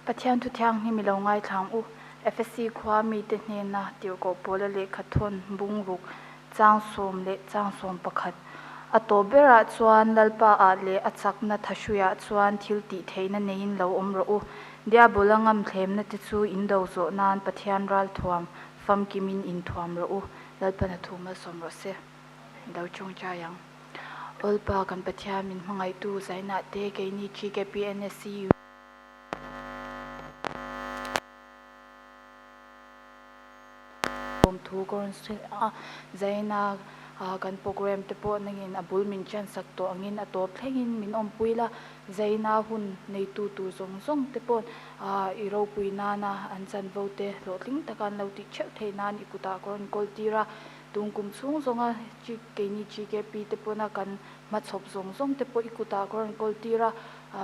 Pathian thu thianghlim i lo ngaithla ang u. Efesi khua mite hnena tirhkoh pawla lehkhathawn bungruk chang sawm leh chang 11. A tawp berah chuan Lalpa ah leh a chakna thahruiah chuan thil tih theihna neiin lo awm rawh u. Diabola ngamthlemna te chu in do zawh nan Pathian ralthuam famkimin inthuam rawh u. Lalpan a thu malsawm rawh se. Lo tawngtai ang. Awlpa kan Pathian min hmangaihtu Zainah te keini GKPNSC. Lawmthu ka rawn sawi a, Zaina kan program te pawh nangin a bul min ṭan sak tawh angin a tawp thlengin min awmpui la, Zaina hun neitu tur zawng zawng te pawh i ropui nana an chanvo te hlawhtling taka an lo tih ṭheuh theih nan i kutah ka rawn kawl tir a, tun kum chhung zawnga keini GKP te pawna kan hmachhawp zawng zawng te pawh i kutah ka rawn kawl tir a,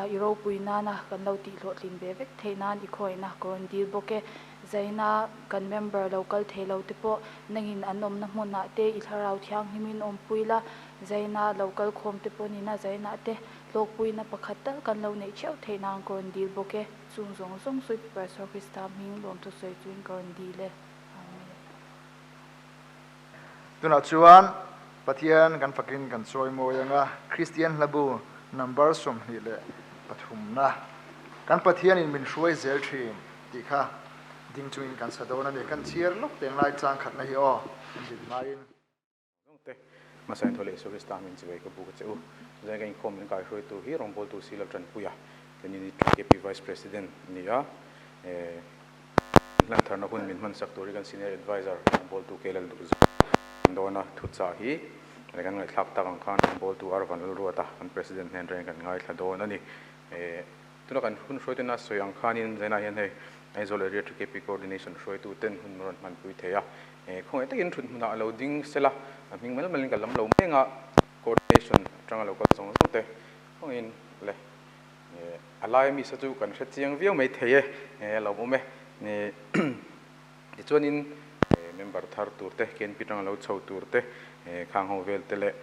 i ropui nana kan lo tih hlawhtlin ve vek theih nan i khawiahna ka rawn dil bawk e. Zaina kan member lo kal thei lo te pawh nangin an awmna hmunah te i thlarau thianghlimin awmpui la, Zaina lo kal khawm te pawh nina Zaina te hlawkpuina pakhat tal kan lo neih theuh theih nan ka rawn dil bawk e. Chung zawng zawng chu Pastor Krista hming lawmthu sawi chuin ka rawn dil e. Amen. Tunah chuan Pathian kan fakin kan chawi mawi anga Kristian hlabu number 23 na kan Pathianin min hruai zel thin tih kha ding chungin kan sa dawn a ni. Kan chhiar lawk teng lai chang khatna hi aw kan din hmain. Zawngte hmasa in thaw leh Isua Krista min chibai ka bu ka che u. Chuzai ka inkhawm min kaihruaitu hi rawngbawltu Silo Tanpuia kan unit KP Vice President a ni a. Hlan tharna hun min hmansak tur hi kan Senior Adviser rawngbawltu Kelal duh zawk an dawn a, thuchah hi kan ngaihthlak tak ang khan rawngbawltu Arvan Lalruata kan President hnen reng kan ngaithla dawn a ni. Tuna kan hun hruaituna sawi ang khanin Zainah hian hei Aizawl Area TKP Coordination hruaitu ten hun rawn hmanpui thei a, khawngaih takin thut hmunah a lo ding sela, a hming mal malin ka lam lo mai anga Coordination atanga lo kal zawng zawng te khawngaihin le. A laia mi sa chu kan hre chiang viau mai thei e, a lo awm e. Tichuanin member thar tur te, KNP tanga lo chho tur te, khang ho vel te leh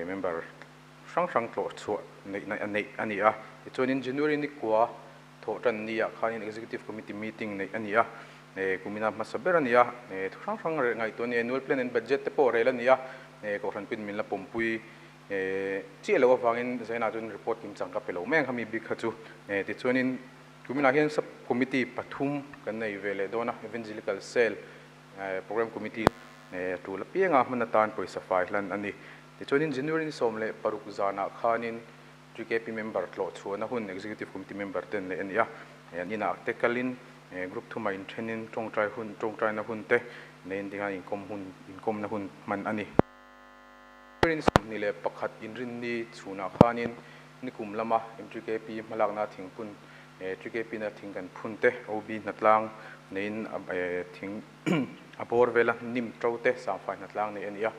member hrang hrang tlawh chhuah neih a neih a ni a. Tichuanin January ni kua thawh tan ni ah khanin Executive Committee meeting neih a ni a, kumina hmasa ber a ni a, thu hrang hrang reh ngaihtuah a ni a, Annual Plan and Budget te pawh rel a ni a, Kohhran pin min la pawmpui Chiah loh avangin Zaina chuan report kimchang ka pe lo mai ang kha mi bik kha chu. Tichuanin kuminah hian sub committee pathum kan nei ve leh dawn a, Evangelical Cell, Program Committee tul apianga hman atan pawisa fai hlan a ni. Tichuanin January ni 16 zanah khanin GKP member tlawh chhuahna hun Executive Committee member ten neih a ni a, an inah te kalin group thumah inthenin tawngtai hun tawngtaina hun te neiin tikhan inkawm hun inkawmna hun hman a ni. Rin 21 inrinni chhunah khanin nikum lama MTKP hmalakna thingphun TKP na thing kan phun te, OB hnatlang neiin thing a bawr vela hnim to te sangfai hnatlang nei a ni a.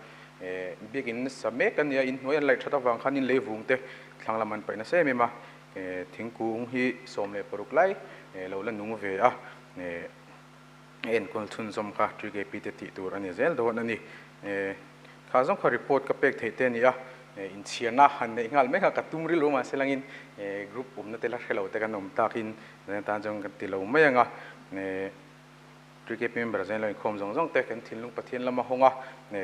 Biakin sa mek a ni a, inhnuai an laih that avang khanin leivung te thlang lam an paih nasa em em a, thingkung hi 16 lai lo la nung ve a. A enkawl chhunzawm kha TKP te tih tur a ni zel dawn a ni. Kha zawng kha report ka pek theih te a ni a, inchhiarna han neih nghal mai kha ka tum rilru mahse langin group awmna te la hre lo te kan awm takin zan atan chuan ka ti lo mai ang a. TKP member zan lo inkhawm zawng zawng te kan thinlung Pathian lama hawng a,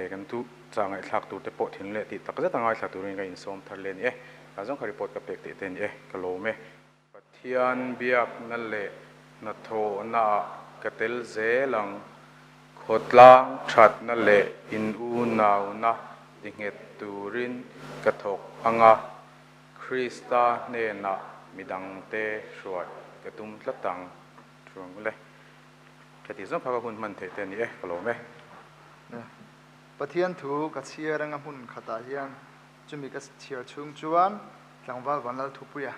kan thu chah ngaihthlak tur te pawh thinlung leh tih tak zet a ngaithla turin ka insawm thar leh a ni e. Kha zawng kha report ka pek theih te a ni e, ka lawm e. Pathian biakna leh hnathawhnaah ka tel zel ang. Khawtlang thatna leh inunauna tinghet turin ka thawk ang a, Krista hnenah midangte hruai ka tum tlat ang. Thu ang le. Heti zawng kha ka hun hman theih te a ni e, ka lawm e. Pathian thu ka chhiar anga hmun khatah hian chumi ka chhiar chhung chuan tlangval Vanlal Thupuia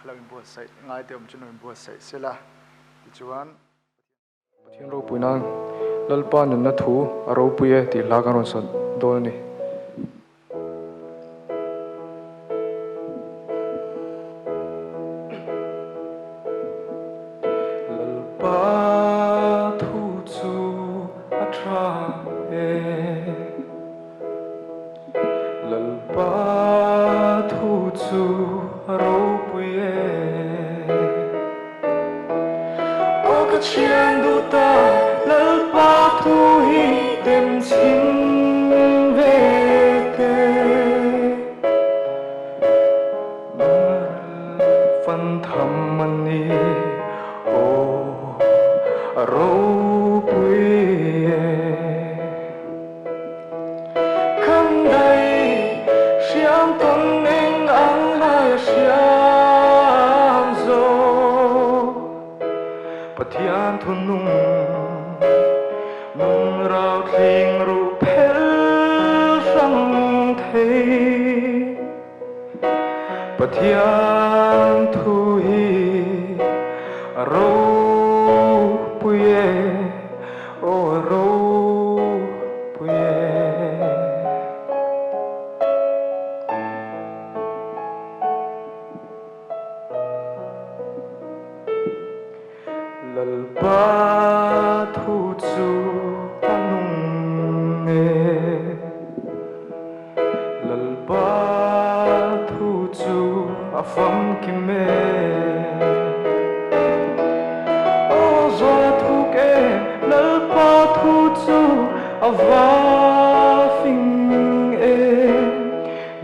kha lo inbuatsaih ngai te awm chu lo inbuatsaih sela tichuan Pathian ropui nan Lalpa nunna thu a ropui e tih hla kan rawn sawn dawn a ni. Lalpa thu chu a tha e. Lalpa thu chu a ropui e. Ka thian duh ta Lalpa thu hi tem chhin ve teh. Fan tham a ni aw a ropui e. Kan dai hriam tawn eng ang lai a hriam zawk. Pathian thunung nun rau thling ruh phel hrang thei. Pathian thu hi a ropui e, aw a ropui e. Lalpa thu chu a nung e. Lalpa thu chu a famkim e. Aw zawl thuk e, Lalpa thu chu a va fing e.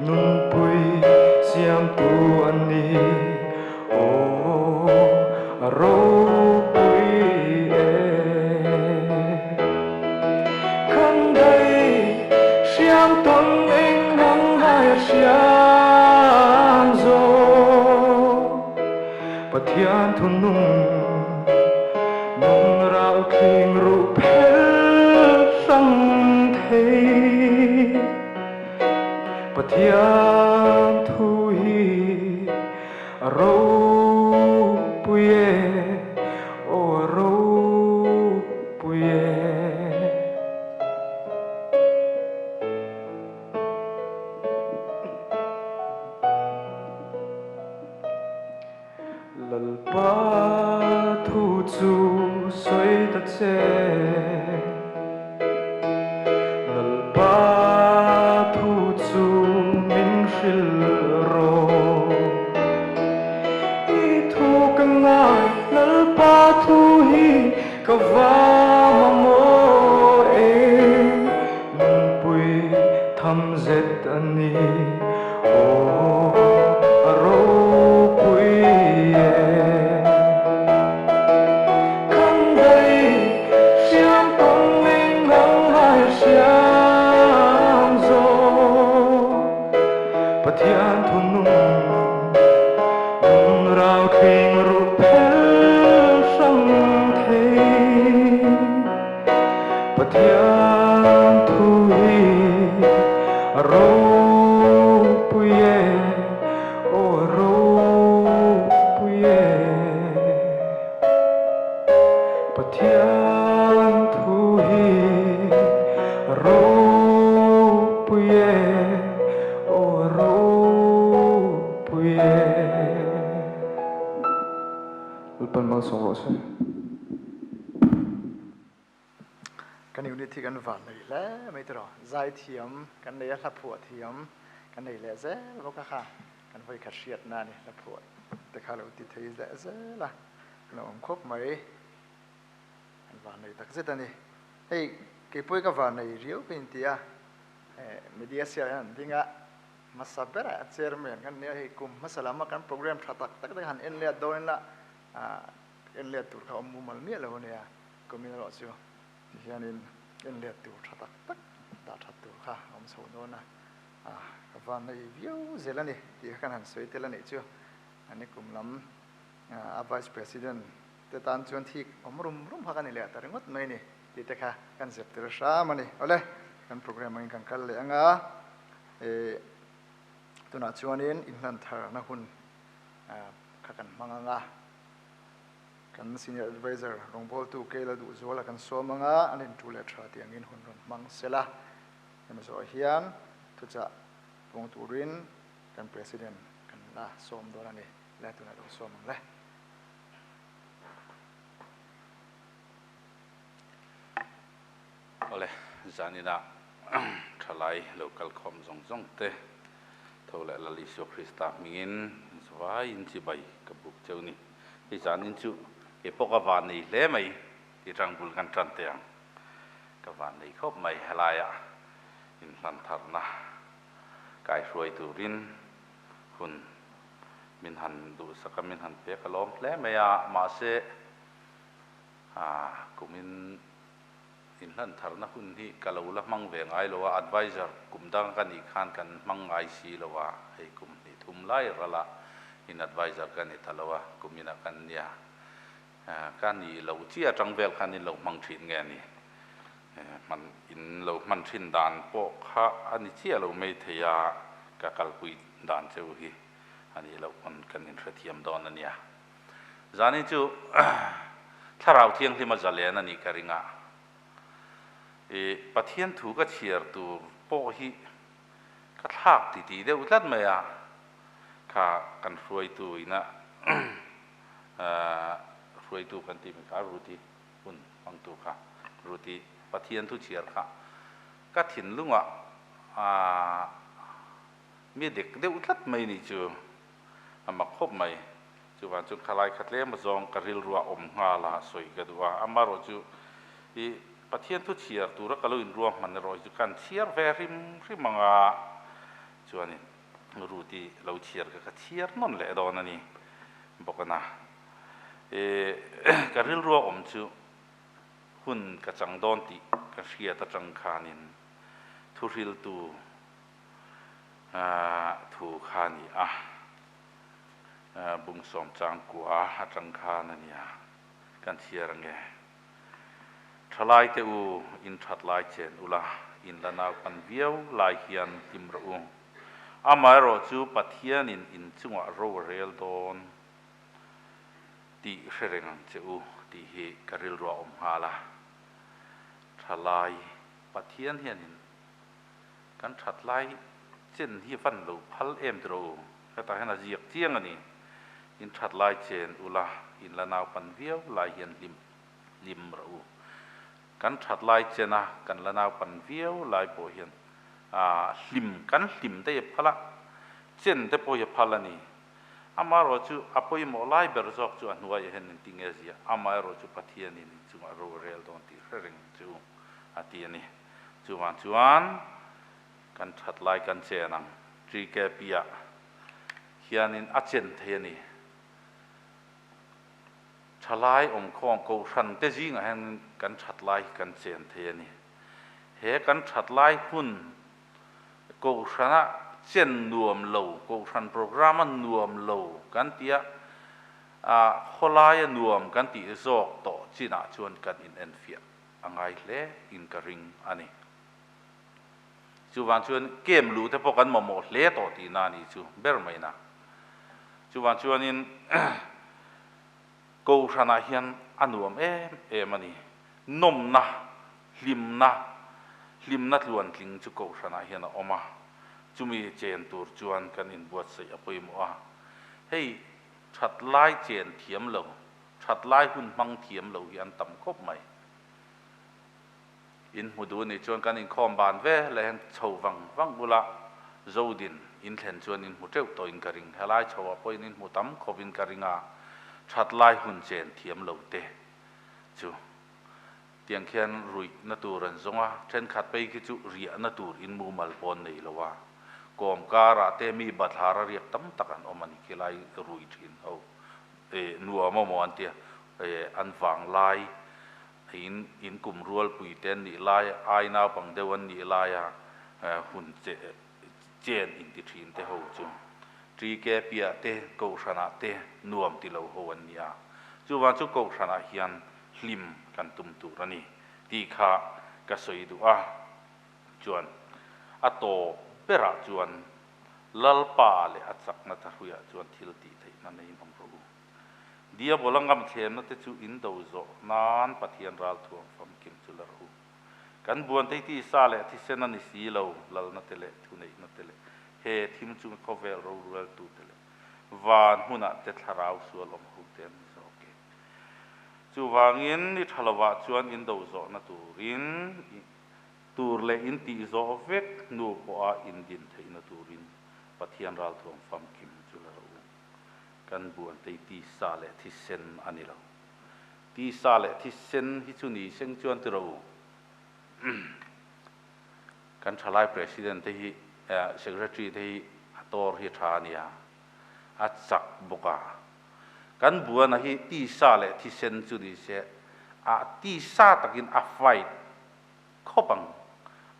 Nunpui siamtu a ni, aw a ropui e. Kan dai hriam tawn eng hmang hai a hriam zawk. Pathian thunung nun rau thling ruh phel hrang thei. Pathian thu hi a ropui e, aw a ropui e. Lalpa thu chu sawi ta che. Lalpa thu chu min hrilh rawh. I thu ka ngai Lalpa thu hi ka va mamawh e. Nunpui tham zet a ni aw a ropui e. Kan dai hriam tawn eng ang hai hriam zawk Pathian thunung nun rau thling ruh phel hrang thei. Pathian thu hi a ropui e, aw a ropui e. Pathian thu hi a ropui e, aw a ropui e. Lalpan malsawm rawh se. Kan unit hi kan van nei hle mai tiraw, zaithiam kan nei a, hla phuah thiam kan nei leh zel bawk a kha, kan vawi khat hriatna a ni, hla phuah te kha lo ti thei leh zel a, kan lo awm khawp mai, kan van nei tak zet a ni. Hei keipawh hi ka van nei riau ka inti a, media sial hian an ding a, hmasa berah chairman kan nia hei kum hmasa lama kan program tha tak tak te han en let dawn ila en let tur kha awm mumal miah lo ania kum in erawh chu ti hianin en let tur tha tak tak dah that tur kha a awm chho dawn a ka van nei viau zel a ni tih kha kan han sawi tel a nih chu ani kum lam a vice president te tan chuan thik awm rum rum kha ka ni leh ta ringawt mai a ni tih te kha kan zep tel hram a ni awle kan program angin kan kal leh anga tunah chuanin inhlan tharna hun kha kan hmang anga kan senior adviser rawngbawltu Keila Duhzuala kan sawm anga an intu leh tha tih angin hun rawn hmang sela hemi zawhah hian thuchah pawng turin kan president kan la sawm dawn a ni le tunah lo sawm ang le. Awle, zaninah thalai lo kal khawm zawng zawng te tho leh Lal Isua Krista hmingin zavaiin chibai ka buk cheu ni. Hei zanin chu Kei pawh ka van nei hle mai tih tang bul kan tan teh ang. Ka van nei khawp mai helaiah inhlantharna kaihruai turin hun min han duhsak a, min han pek a lawm hle mai a, mahse kumin inhlantharna hun hi ka lo la hmang ve ngai lo a, advisor kum dang ka nih khan kan hmang ngai si lo a, hei kum hnih thum lai rala in advisor ka ni ta lo a, kuminah kan nia ka nih loh chiah atang vel khan in lo hmang thin nge a ni. Hman in lo hman thin dan pawh kha a ni chiah lo mai thei a, ka kalpui dan cheu hi a nih loh pawn kan inhrethiam dawn a nia. Zanin chu Thlarau Thianghlima zalen a nih ka ring a, i Pathian thu ka chhiar tur pawh hi ka thlak titih deuh tlat mai a, kha kan hruaitu ina hruaitu kan tih mai kha Ruth-i hun hmangtu kha Ruth-i Pathian thu chhiar kha ka thinlungah mi dek deuh tlat mai nih chu a mak khawp mai. Chuvang chuan khalai kha tlem azawng ka rilruah awm nghal a sawi ka duh a, amaherawh chu i Pathian thu chhiar tura ka lo inruahman erawh hi chu kan chhiar ve hrim hrim ang a, chuanin Ruth-i lo chhiar kha ka chhiar nawn leh dawn a ni bawk a na. I ka rilrua awm chu hun ka chang dawn tih ka hriat atang khanin thuhriltu thu kha a ni a, Bungsawm changkua atang khan a nia kan chhiar ange. Thalai te u, in that lai chen ula, in la naupan viau lai hian hlim rawh u. Amaherawh chu Pathianin in chungah ro a rel dawn tih hre reng ang che u tih hi ka rilruah awm nghal a. Thalai Pathian hianin Kan that lai chen hi van lo phal em tiro u, hetah hian a ziak chiang a ni. In that lai chen ula, in la naupan viau lai hian hlim hlim rawh u. Kan that lai chen a, kan la naupan viau lai pawh hian hlim kan hlim te hi a phal a, chen te pawh hi a phal a ni. Amaherawh chu a pawimawh lai ber zawk chu a hnuaiah hian engtin nge ziah, amaherawh chu Pathianin inchungah ro a rel dawn tih hre reng chu a ti a ni. Chuvang chuan kan that lai kan chen ang TKP ah hianin a chen thei a ni. Thalai awmkhawm kohhran te zingah hian kan that lai hi kan chen thei a ni. He kan that lai hun kohhrana chen nuam lo, kohhran program a nuam lo kan tia khawlaia nuam kan tih zawk tawh chinah chuan kan inenfiah a ngai hle in ka ring a ni. Chuvang chuan kem luh te pawh kan mamawh hle tawh tihna a nih chu ber mai na. Chuvang chuanin Kohhranah hian a nuam em em a ni. Nawmna, hlimna, hlimna tluantling chu Kohhranah hian a awm a. Chumi chen tur chuan kan inbuatsaih a pawimawh a. Hei that lai chen thiam lo That lai hun hmang thiam lo hi an tam khawp mai. In hmu duh nih chuan kan inkhawm ban ve leh hian chho vang vang bula Zodin in thlen chuan in hmu teuh tawhin ka ring. Helai chho ah pawhin in hmu tam khawpin ka ring a, that lai hun chen thiam lo te chu tiang khian ruih na tur an zawng a, thenkhat phei khi chu riah na tur in mumal pawh an nei lo a, kawm karah te mi bathlar a riak tam tak an awm a ni khilai rui thin ho. Nuam a maw an tia, an vanglai in in kum rualpui te an nih lai, ai naupang deuh an nih laia hun chen inti thin te ho chu TK piah te Kohhranah te nuam ti lo ho an ni a. Chuvang chu Kohhranah hian hlim kan tum tur a ni tih kha ka sawi duh a. Chuan a tawp berah chuan Lalpa leh a chakna thahruiah chuan thil tih theihna neiin awm rawh u. Diabola ngamthlemna te chu in do zawh nan Pathian ral thuam famkim chu la rawh u. Kan buan tisa leh thisen a ni si lo, lalna te leh thuneihna te leh he thim chunga khawvel roreltu te leh van hmunah te thlarau sual awm ho te an ni zawk e. Chuvangin ni tha lovah chuan in do zawhna turin Tur leh in tih zawh vek hnu pawha in din theihna turin Pathian ralthuam famkim chu la rawh u. Kan buan tei tisa leh thisen a ni lo. Tisa leh thisen hi chu ni seng chuan ti rawh u. Kan thalai President te hi, Secretary te hi a tawr hi a tha a nia, a chak bawk a. Kan buana hi tisa leh thisen chu ni se, a tisa takin a fight khawp ang.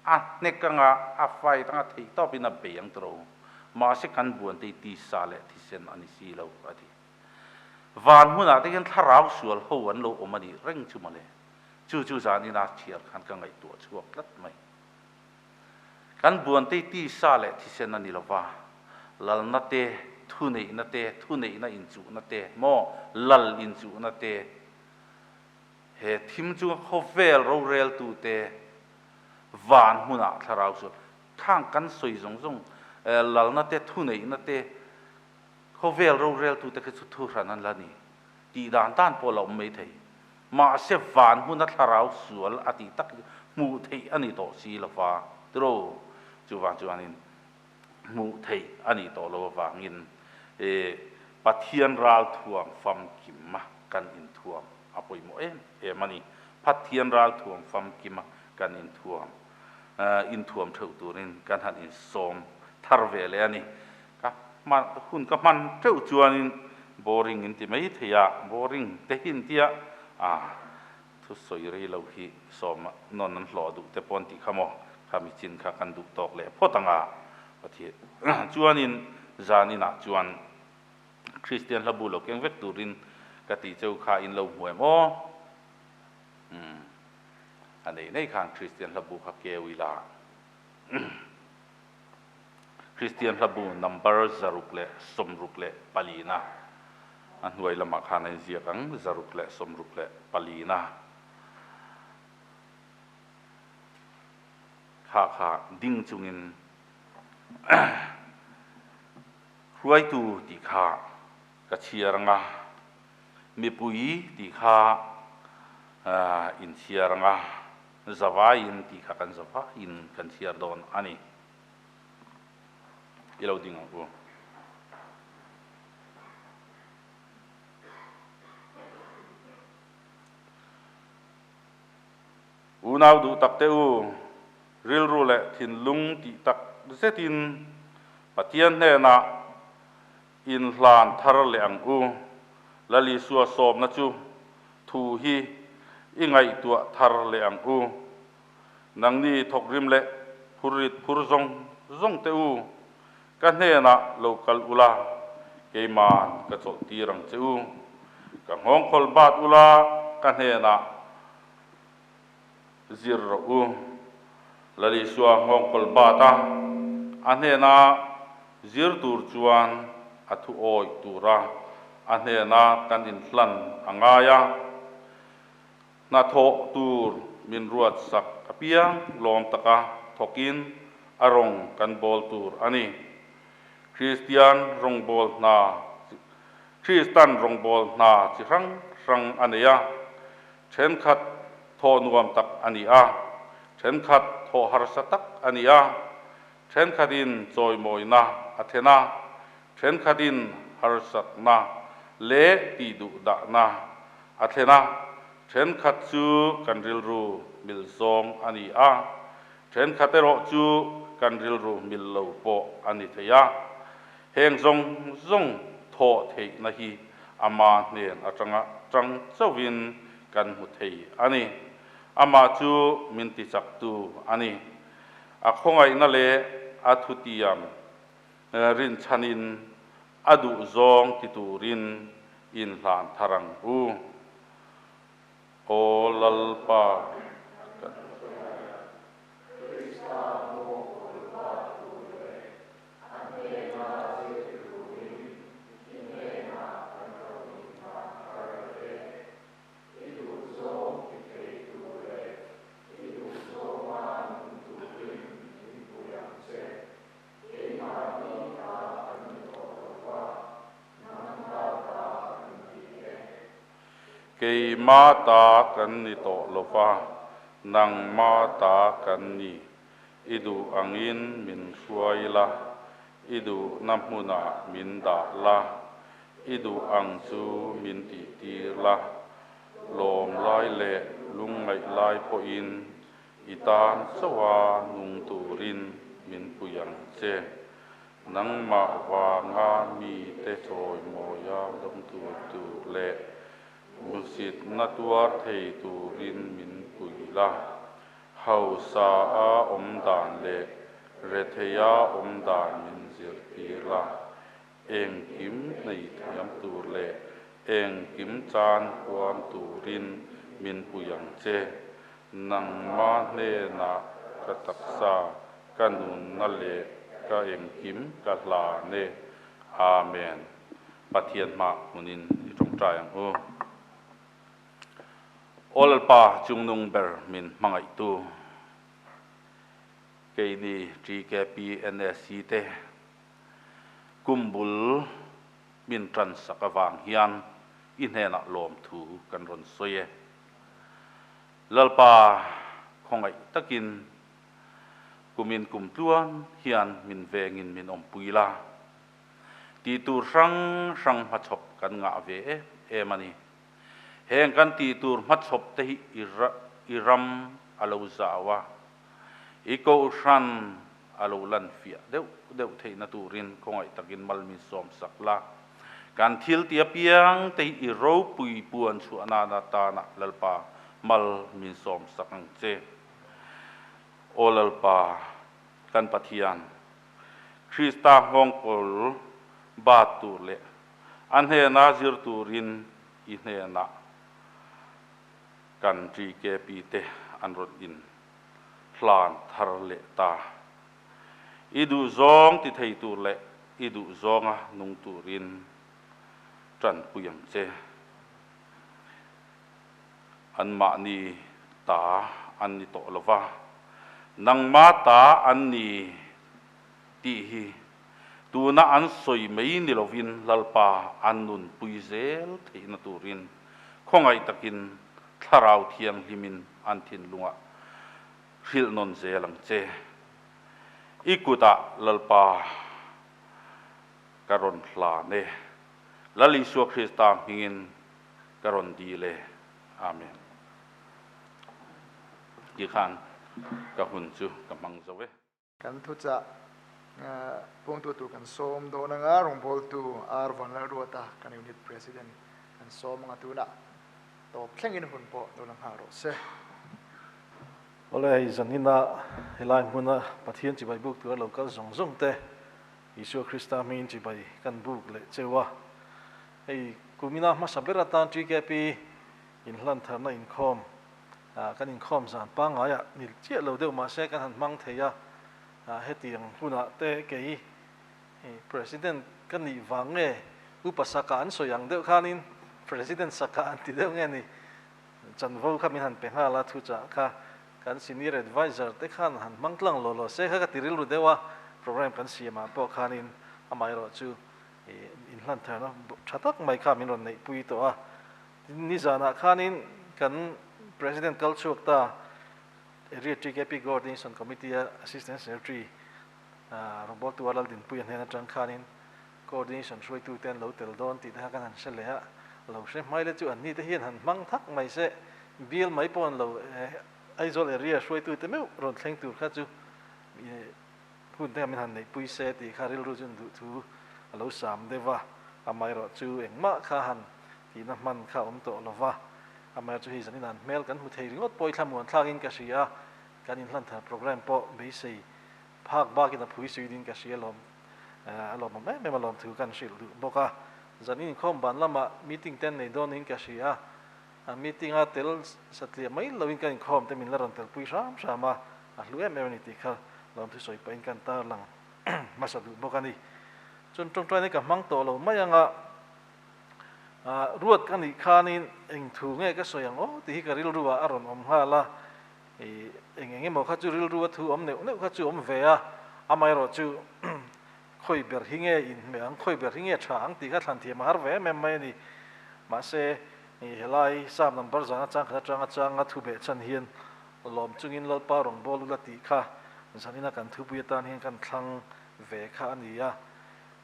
A hnek anga a fight anga theihtawpin a bei ang ti rawh u. Mahse kan buan te hi tisa leh thisen a ni si lo a ti. Van hmunah te hian thlarau sual ho an lo awm a nih reng chu mawle. Chu chu zanina chhiar khan ka ngaihtuah chhuak tlat mai. Kan buantei tisa leh thisen a ni lo va, lalna te, thuneihna te, thuneihna inchuhna te, maw lal inchuhna te, he thim chunga khawvel roreltu te, van hmunah thlarau sual khang kan sawi zawng zawng lalna te, thuneihna te, Khawvel roreltute khi chu thu hran an la ni. Tih dan tan pawh la awm mai thei. Mahse van hmuna thlarau sual a tih tak hi hmuh theih a ni tawh si lo va, tiraw? Chuvang chuanin hmuh theih a nih tawh lo avangin Pathian ralthuam famkima kan inthuam a pawimawh em em a ni. Pathian ralthuam famkima kan inthuam inthuam theuh turin kan han insawm thar ve leh a ni. Ka hman hun ka hman teuh chuanin boring in ti mai thei a, boring te hi an tia a thusawi rei lo hi sawm nawn an hlawh duh te pawh an tih kha maw, kha mi chin kha kan duh tawk leh phawt ang a Pathian chuanin zan inah chuan Kristian hlabu lo keng vek turin ka tih cheu kha in lo hmu em aw? Umm a nei nei khan Kristian hlabu kha keu ila. Kristian hlabu number 664 na a hnuai lamah khan a inziak ang, 664 na kha kha ding chungin hruaitu tih kha ka chhiar ang a, mipui tih kha inchhiar ang a, zavaiin tih kha kan zavaiin kan chhiar dawn a ni. I lo ding ang u. Unau duh tak te u, rilru leh thinlung tih tak zetin Pathian hnenah inhlan thar leh ang u. Lal Isua sawmna chu thu hi i ngaihtuah thar leh ang u. Nangni thawkrim leh phurrit phur zawng zawng te u, ka hnenah lo kal ula, keiman ka chawlh tir ang che u. Ka nghawngkhawl bat ula, ka hnenah zir rawh u. Lal Isua nghawngkhawl bat a, a hnena zir tur chuan a thu awih tura a hnena kan inhlan a ngai a. Hnathawh tur min ruat sak apiang lawm taka thawkin a rawng kan bawl tur a ni. Kristian rawngbâwl hna Kristan rawngbâwl hna chi hrang hrang a nei a, thenkhat thawh nuam tak a ni a, thenkhat thawh harsa tak a ni a, thenkhatin chawimawina a then a, Thenkhatin harsatna leh tihduhdahna a thlen a, thenkhat chu kan rilru mil zawng a ni a, thenkhat erawh chu kan rilru mil lo pawh a ni thei a. Heng zawng zawng thawh theihna hi ama hnen atanga tang chauhin kan hmu thei a ni. Amah chu min tichaktu a ni. A khawngaihna leh a thutiam Rinchhanin a duh zawng ti turin inhlan thar ang u. Aw Lalpa, kan. I duhzawng ti thei tur leh i duhzawnga nung turin min pui ang che. Keimahni ta kan ni tawh lo va, nangma ta kan ni e. Keima ta kan ni tawh lo va, nangma ta kan ni. I duh angin min hruai la, i duhna hmunah min dah la, i duh ang chu min tihtir la. Lawm lai leh lungngaih lai pawhin i tan chauha nung turin min pui ang che. Nangmah vanga mite chawimawia dawng tur tur leh hmuhsitna tuar thei turin min pui la. Hausa a awm dan leh retheia awm dan min zirtir la. Engkim nei thiam tur leh engkim chan huam turin min pui ang che. Nangma hnenah ka taksa, ka nunna leh ka engkim ka hlan e. Amen. Pathian hmah hmunin i tawngtai ang u. Aw Lalpa chungnung ber min hmangaihtu, keini TKP NSC te kum bul min tan sak avang hian i hnenah lawmthu kan rawn sawi e. Lalpa khawngaih takin kumin kum tluan hian min vengin min awmpui la, tih tur hrang hrang hmachhawp kan ngah ve em em a ni. Heng kan tih tur hmachhawp te hi i ram a lo zau a, i kohhran a lo lan fiah deuh deuh theihna turin khawngaih takin mal min sawm sak la. Kan thil ti apiang te hi i ropui puan chhuah nana tana Lalpa mal min sawm sak ang che. Aw Lalpa, kan Pathian, Krista nghawngkawl bat tur leh a hnena zir turin i hnenah kan TKP te an rawn in hlan thar leh ta. I duhzawng ti thei tur leh i duhzawnga nung turin tanpui ang che. Anmahni ta an ni tawh lo va, nangma ta an ni tih hi tuna an sawi mai ni lovin Lalpa an nunpui zel theihna turin khawngaih takin Thlarau Thianghlimin an thinlungah hrilh nawn zel ang che. I kutah Lalpa ka rawn hlan e. Lal Isua Krista hmingin ka rawn dil e. Amen. Tikhan ka hun chu ka hmang zo e. Kan thuchah puangtu tur kan sawm dawn anga rawngbawltu R Vanlalruata kan unit president kan sawm anga tunah tawp thlengin hun pawh lo la nghal rawh se. Awle hei zanina helai hmuna Pathian chibai buk tura lo kal zawng zawng te Isua Krista hmingin chibai kan buk leh cheu a. Hei kumina hmasa ber atan TKP inhlantharna inkhawm Kan inkhawm zan pangaiah ni chiah lo deuh mahse kan han hmang thei a, hetiang hunah te kei President ka nih vang nge upa saka an sawi ang deuh khanin President saka an ti deuh nge ni chanvo kha min han pe nghal a, thuchah kha kan Senior Adviser te khan han hmang tlang law law se kha ka ti rilru deuh a, program kan siamah pawh khanin amaherawh chu inhlantharna tha tak mai kha min rawn neihpui tawh a. Nizanah khanin kan President kal chhuak ta Area TKP Coordination Committee a Assistant Secretary Roberto a Laldinpuia hnen atang khanin Coordination hruaitute an lo tel dawn tih te kha kan han hre leh a, lo hre hmai le chu anni te hian han hmang thak mai se, bial mai pawh an lo Aizawl Area hruaitute meuh rawn thleng tur kha chu Hun te min han neihpui se tih kha rilru chu duh thu a lo sam deuh va, amaherawh chu engmah kha han tihna hman kha a awm tawh lo va, amaherawh chu hei zanin an hmel kan hmu thei ringawt pawh i thlamuan thlakin ka hria a, kan inhlanthar programme pawh beisei phak bakin a phui sui ding ka hria alawm, a lawmawm em em alawm thu kan hrilh duh bawk a, zanin inkhawm ban lamah meeting te an nei dawn niin ka hria a. A meeting a tel satliah mai loin kan inkhawm te min la rawn telpui hram hram a, a hlu em em a ni tih kha lawmthu sawi pahin kan tarlang hmasa duh bawk a ni. Chuan tawngtaina ka hmang tawh lo mai anga ruat ka nih khanin eng thu nge ka sawi ang aw tih hi ka rilru ah a rawn awm nghal a, eng eng emaw kha chu rilru a thu awm neuh neuh kha chu awm ve a, amaherawh chu khawi ber hi nge inhmeh ang, khawi ber hi nge tha ang tih kha thlan thiam a har ve em em mai a ni. Mahse, helai Psalm number zan atang khat atanga changa thu beh chhan hian lawm chungin Lalpa rawngbâwl ula tih kha zanina kan thupui atan hian kan thlang ve kha a ni a.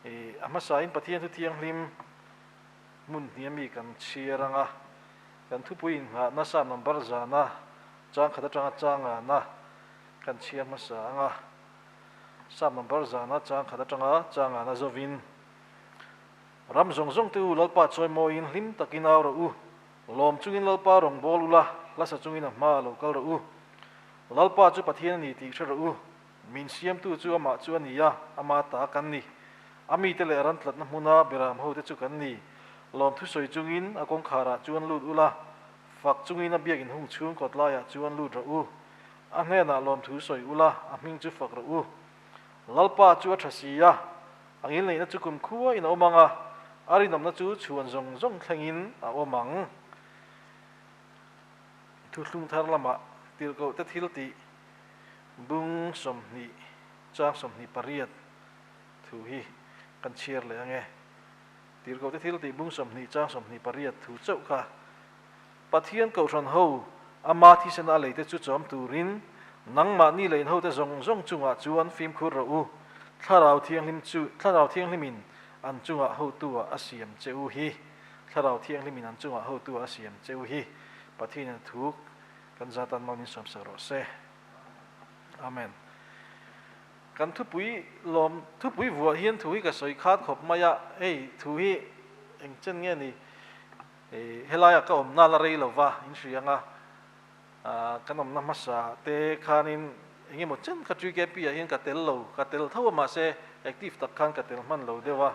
A hmasain Pathian thu thianghlim hmun hnih ami kan chhiar ang a. Kan thupui innghahna Psalm number zana chang khat atanga changana kan chhiar hmasa ang a. Psalm number zana chang khat atanga changana zovin, Ram zawng zawng te u Lalpa chawimawiin hlim takin au rawh u, lawm chungin Lalpa rawn bawl ula, hlasa chungin a hma lo kal rawh u. Lalpa chu Pathian a ni tih hre rawh u, min siamtu chu amah chu a ni a, ama ta kan ni. A mite leh ran tlatna hmuna beram hote chu kan ni. Lawmthu sawi chungin a kawngkharah chuan lut ula, fak chungin a biak inhung chhung kawt laiah chuan lut rawh u. A hnenah lawmthu sawi ula, a hming chu fak rawh u. Lalpa chu a tha si a, a ngilneihna chu kumkhua in a awm ang a, a rinawmna chu chhuan zawng zawng thlengin a awm ang. Thuthlung thar lamah tirhkohte thiltih bung 20 chang 28 thu hi kan chhiar leh ang e. Tirhkohte thil tih bung 20 chang 28 thu chauh kha Pathian Kohhran ho ama thisena a leite chu chawm turin nangmahni leh inhote zawng zawng chungah chuan fimkhur rawh u, Thlarau Thianghlim chu Thlarau Thianghlimin an chungah hotu-ah a siam che u hi. Thlarau Thianghlimin an chungah hotu-ah a siam che u hi. Pathianin thu kan zatan mal min sawmsak rawh se. Amen. Kan thupui lawm thupui vuah hian thu hi ka sawi khat khawp mai a, hei thu hi eng chen nge ni helaiah ka awmna la rei lova in hria ang a, kan awmna hmasa te khanin eng emaw chen kha TKP ah hian ka tel lo, ka tel tho a mahse active tak khan ka tel hman lo deuh a,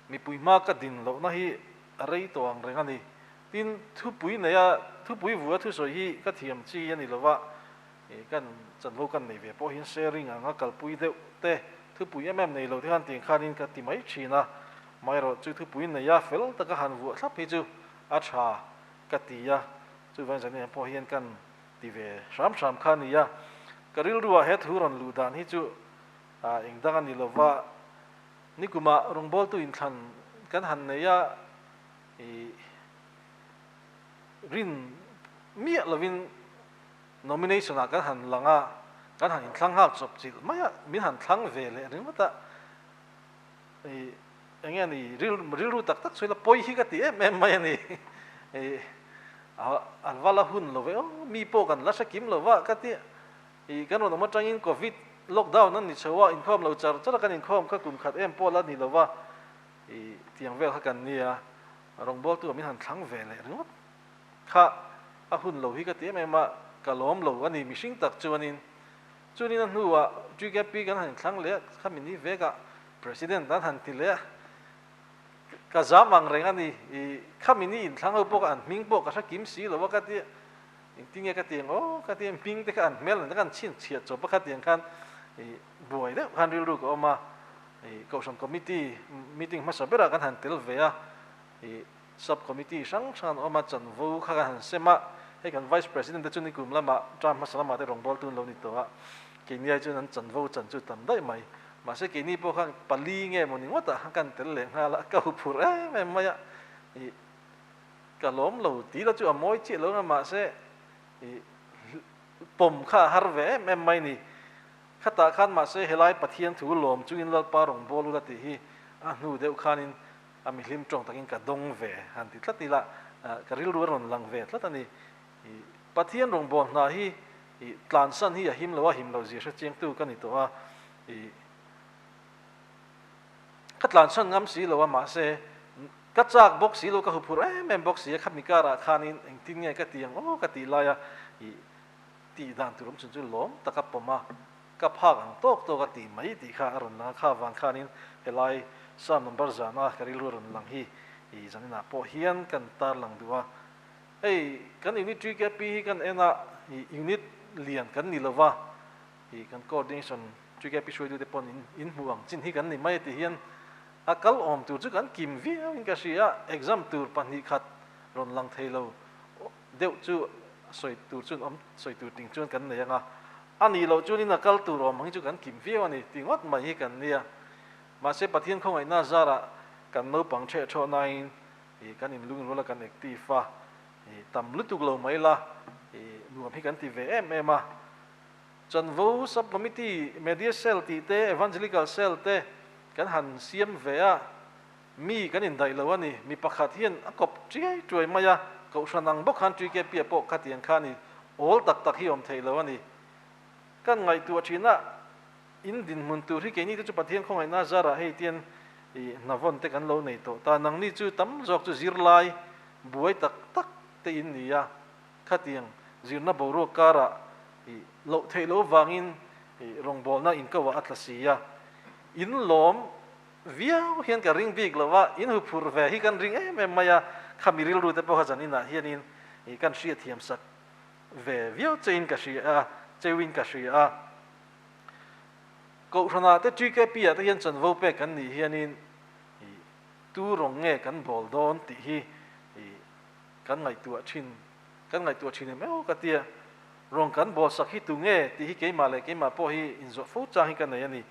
mipui hma ka din lohna hi a rei tawh ang reng a ni. Tin, thupui neia thupui vuah thusawi hi ka thiam chi a ni lova, Kan chanvo kan nei ve pawh hian sharing anga kalpui deuh te thupui em em nei lo te khan tiang khanin ka ti mai thin a, amaherawh chu thupui nei a fel taka han vuah thlap hi chu a tha ka ti a, chuvang zan pawh hian kan ti ve hram hram kha a ni a, ka rilruah he thu rawn luh dan hi chu eng dang a ni lova, nikumah rawngbawltu inthlan kan han nei a, ih rin miah lovin Nomination ah kan han lang a, kan han inthlang nghal chawp chilh mai a, min han thlang ve leh ringawt a, ih eng nge ni rilru tak tak sawi la pawi hi ka ti em em mai a ni, ih a va la hun lo ve aw, mi pawh kan la hre kim lo va ka ti, ih kan rawn awm atangin covid lockdown an ni chho a, inkhawm lo char char a kan inkhawm kha kum khat em pawh la ni lo va, ih tiang vel kha kan nia, rawngbawltu ah min han thlang ve leh ringawt. Kha a hun lo hi ka ti em em a, ka lawm lo a ni mihring tak chuanin. Chuanin a hnuah GKP kan han inthlang leh a, khami ni vekah President an han ti leh a, ka zam ang reng a ni. I khami ni inthlang ho pawh kha an hming pawh ka hre kim si lo a ka ti a, engtin nge ka ti ang aw ka ti a, hming te kha an hmel an kan chhinchhiah chawp a khatiang khan i buai deuh khan rilru ka awm a, i Kohhran Committee meeting hmasa berah kan han tel ve a, i Sub Committee hrang hrang an awm a, chanvo kha kan han sem a, hei kan Vice President te chu nikum lamah term hmasa lamah te rawngbawltu an lo ni tawh a, keini ai chuan an chanvo chan chu tam daih mai. Mahse keini pawh khan pali nge maw ni ngawt ah kan tel leh nghal a, ka huphurh em em mai a, ih ka lawm lo tih la chu a mawi chiah lo ang a, mahse ih pawm kha a har ve em em mai ni. Khatah khan mahse helai Pathian thu lawm chungin Lalpa rawngbawlula tih hi a hnu deuh khanin A mihlim tawng takin ka dawng ve han ti tlat ila, ka rilru a rawn lang ve tlat a ni. Pathian rawngbâwl hna hi tlansan hi a him lo a, him lo zia hre chiangtu ka ni tawh a. Ka tlansan ngam si lo a, mahse ka châk bawk si lo, ka huphurh em em bawk si a, khami karah khanin engtin nge ka ti ang aw ka tih laia tih dan tur awm chhun chu lawm taka pawm a. Ka phak ang tawk tawk a ti mai tih kha a rawn lang a, kha vang khanin helai Psalm number zana ka rilru a rawn lang hi i zaninah pawh hian kan tar lang duh a. Hei kan unit TKP hi kan en a, i unit lian kan ni lova, i kan coordination TKP hruaitute pawn in in hmuh ang chin hi kan ni mai a ti hian a kal awm tur chu kan kim viau in ka hria a, exam tur pahnih khat rawn lang thei lo deuh chu sawi tur chuan awm sawi tur ting chuan kan nei ang a, a nih loh chuanin a kal tur awm ang hi chu kan kim viau a ni ti ngawt mai hi kan nia. Mahse Pathian khawngaihna zarah kan naupang ṭheh ṭhawh nain ih kan inlung rual a kan active a, ih tam lutuk lo mai la ih nuam hi kan ti ve em em a. Chanvo Sub Committee, Media Cell tih te, Evangelical Cell te kan han siam ve a. Mi kan indaih lo a ni. Mi pakhat hian a kawp ṭiai ṭuai mai a, Kohhran ang bawk khan TKP-a pawh khatiang kha a ni. Awl tak tak hi awm theih lo a ni. Kan ngaihtuah ṭhin a, in dinhmun tur hi keini te chu Pathian khawngaihna zarah hei tian i hnavawn te kan lo nei tawh ta. Nangni chu tam zawk chu zirlai buai tak tak te in ni a, khatiang zirna boruak karah i loh theih loh vangin i rawngbawlna inkoah a tla si a, in lawm Viau hian ka ring bik lo a, in huphurh ve hi kan ring em em mai a, khami rilru te pawh kha zan inah hianin ih kan hriatthiam sak ve viau chein ka hria a, cheuin ka hria a. Kohhranah te TKP ah te hian chanvo pek kan nih hianin ih tu rawng nge kan bawl dawn tih hi ih kan ngaihtuah thin, kan ngaihtuah thin em em ka tia. Rawng kan bawlsak hi tu nge tih hi keimah leh keimah pawh hi inzawh fo chang hi ka nei a ni.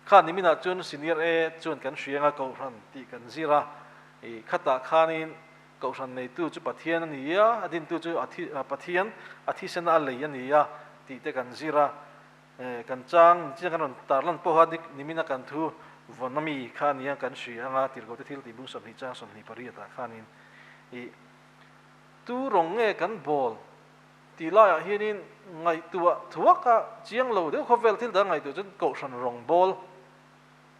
Kha niminah chuan Senior A chuan kan hriang a Kohhran tih kan zir a, i khatah khanin Kohhran neitu chu Pathian a ni a, a dintu chu a thi Pathian a thisena a lei a ni a tih te kan zir a. Kan chang nichina kan rawn tarlan pawha nimina kan thu vawn ami kha a nia kan hria anga tirhkohte thil tih bung 20 chang 28 ah khanin i tu rawng nge kan bawl Tih laiah hianin ngaihtuah thuak a chiang lo deuh khawvel thil dang ngaihtuah chuan Kohhran rawngbawl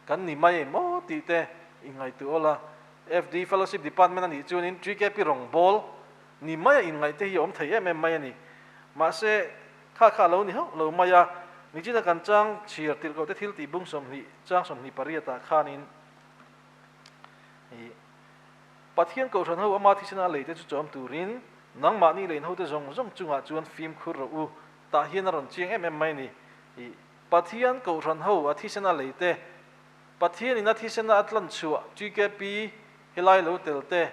kan ni mai emaw tih te i ngaihtuah awl a. FD Fellowship Department a nih chuanin TKP rawngbawl ni maia inngaih te hi a awm thei em em mai a ni. Mahse, kha kha a lo ni hauh lo mai a, nichina kan chang chhiar tirhkoh te thil tih bung 20 chang 28 ah khanin i Pathian Kohhran ho ama thisena lei te chu chawm turin Nangmahni leh inhote zawng zawng chungah chuan fimkhur rawh u, tah hian a rawn chiang em em mai a ni. I Pathian Kohhran ho a thisen a lei te, Pathianin a thisen a tlan chhuah TKP helai lo tel te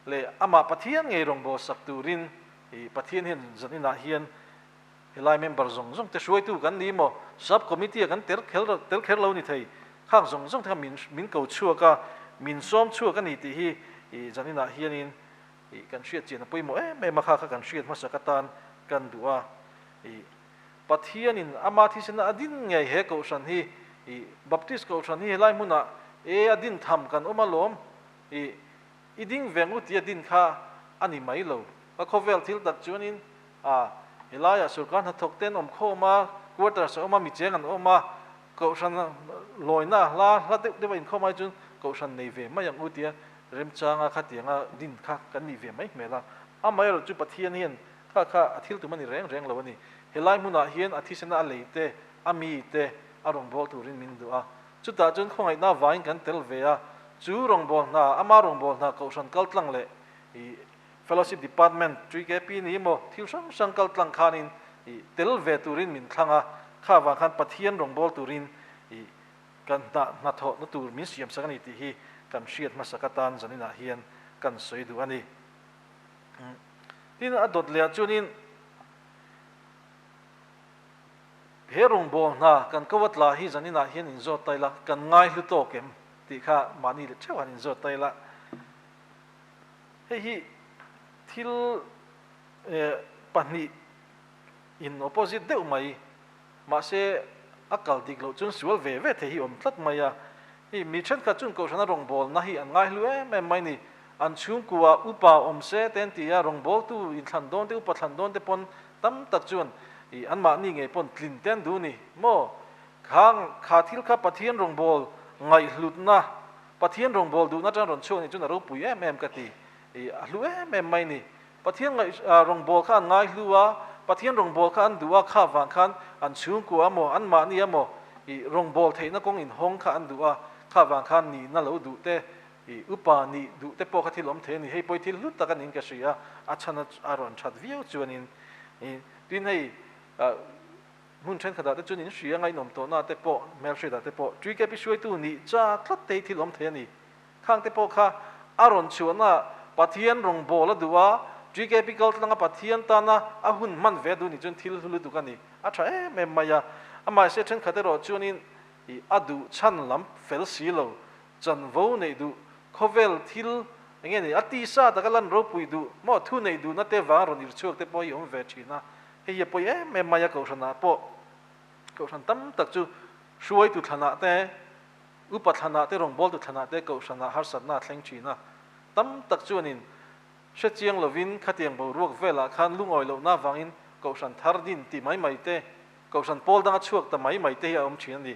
leh amah Pathian ngei rawngbâwl sak turin i Pathian hian zan inah hian helai member zawng zawng te hruaitu kan ni maw? Sub committee ah kan tel kher tel kher lo ni thei. Khang zawng zawng te kha min min ko chhuak a, min sawm chhuak a ni tih hi i zan inah hianin Ih kan hriat chian a pawimawh em em a, kha kha kan hriat hmasak atan kan duh a. Ih Pathianin ama thisena a din ngei he kohhran hi, ih Baptist kohhran hi helai hmunah e a din tham kan awm alawm, ih i ding veng u tih a din kha a ni mai lo. Ka khawvel thil tak chuanin a helaiah sorkar hnathawk te an awm khawm a, quarters a awm a, mi cheng an awm a, Kohhran lawina hla hla deuh deuh a inkhawm ai chuan Kohhran nei ve mai ang u tia remchanga khatianga din kha kan nih ve mai hmel a. Amaherawh chu Pathian hian kha kha a thil tum a ni reng reng lo a ni. Helai hmunah hian a thisena a lei te, a mi te a rawngbâwl turin min duh a. Chutah chuan khawngaihna avangin kan tel ve a, chu rawngbâwl hna, ama rawngbâwl hna Kohhran kaltlang leh i Fellowship Department, TKP ni emaw thil hrang hrang kal tlang khanin i tel ve turin min thlang a, kha vang khan Pathian rawngbâwl turin i kan hna hnathawhna tur min siamsak a ni tih hi kan hriat hmasak atan zaninah hian kan sawi duh a ni. Tin, a dawt lehah chuanin he rawngbâwl hna kan ko a tla hi zaninah hian inzawt ta ila, kan ngaihlu tawk em tih kha mahni leh theuh han inzawt ta ila. Hei hi thil pahnih in opposite deuh mai, mahse a kal dik loh chuan sual ve ve thei hi awm tlat mai a. Hei mi thenkhat chuan Kohhrana rawngbawlna hi an ngaihlu em em mai ni. An chhungkua upa awm se te an ti a, rawngbawltu inthlan dawn te, upa thlan dawn te pawn tam tak chuan ih anmahni ngei pawn tlin te an duh ni maw? Kha kha thil kha Pathian rawngbâwl ngaihhlutna Pathian rawngbâwl duhna atanga rawn chhuak nih chuan a ropui em em ka ti. Ih, a hlu em em mai ni. Pathian ngaih rawngbâwl kha an ngaihlu a, Pathian rawngbâwl kha an duh a, kha vang khan an chhungkua emaw, anmahni emaw ih rawngbâwl theihna kawng inhawng kha an duh a, kha vang khan nihna lo duh te, ih upa nih duh te pawh kha thil awm thei a ni. Hei pawh hi thil hlu tak a niin ka hria a, a chhan a rawn that viau chuanin ih tin hei ah Hmun thenkhatah te chuan in hria ngaihnawm tawhna te pawh, hmelhriatah te pawh TKP hruaitu nih cha tlat te hi thil awm thei a ni. Khang te pawh kha a rawn chhuahna Pathian rawngbâwl a duh a, TKP kaltlanga Pathian tana a hun hman ve a duh nih chuan thil hlu lutuk a ni. A tha em em mai a. Amahse thenkhat erawh chuanin ih a duh chhan lam fel si lo, chanvo neih duh, khawvel thil eng nge ni, a tisa taka lan ropui duh maw thu neih duhna te vanga rawn irchhuak te pawh hi awm ve thin a. Hei hi a pawi em em mai a, Kohhranah pawh Kohhran tam tak chu hruaitu thlanah te, Upa thlanah te, rawngbawltu thlanah te kohhranah harsatna a thleng thin a. Tam tak chuanin hre chiang lovin khatiang boruak velah khan lungawi lohna avangin kohhran thar din ti mai mai te, kohhran pawl danga chhuak ta mai mai te hi a awm thin a ni.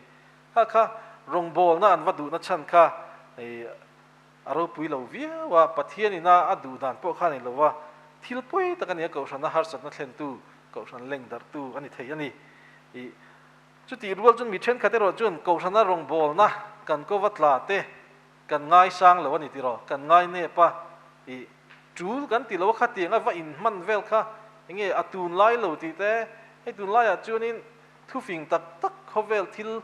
Kha kha rawngbawlna an va duhna chhan kha a ropui lo viau a, Pathian ina a duh dan pawh kha a ni lo a, thil pawi tak a ni a, kohhrana harsatna thlentu, kohhran leng darhtu a ni thei a ni. Ih, chutih rual chuan mi thenkhat erawh chuan kohhrana rawngbawlna kan kova tla te kan ngaisang lo a ni tiraw, kan ngai nep a, ih, tul kan ti lo a, khatiang a va inhman vel kha enge a tunlai lo tih te, hei tunlaiah chuanin thufing tak tak khawvel thil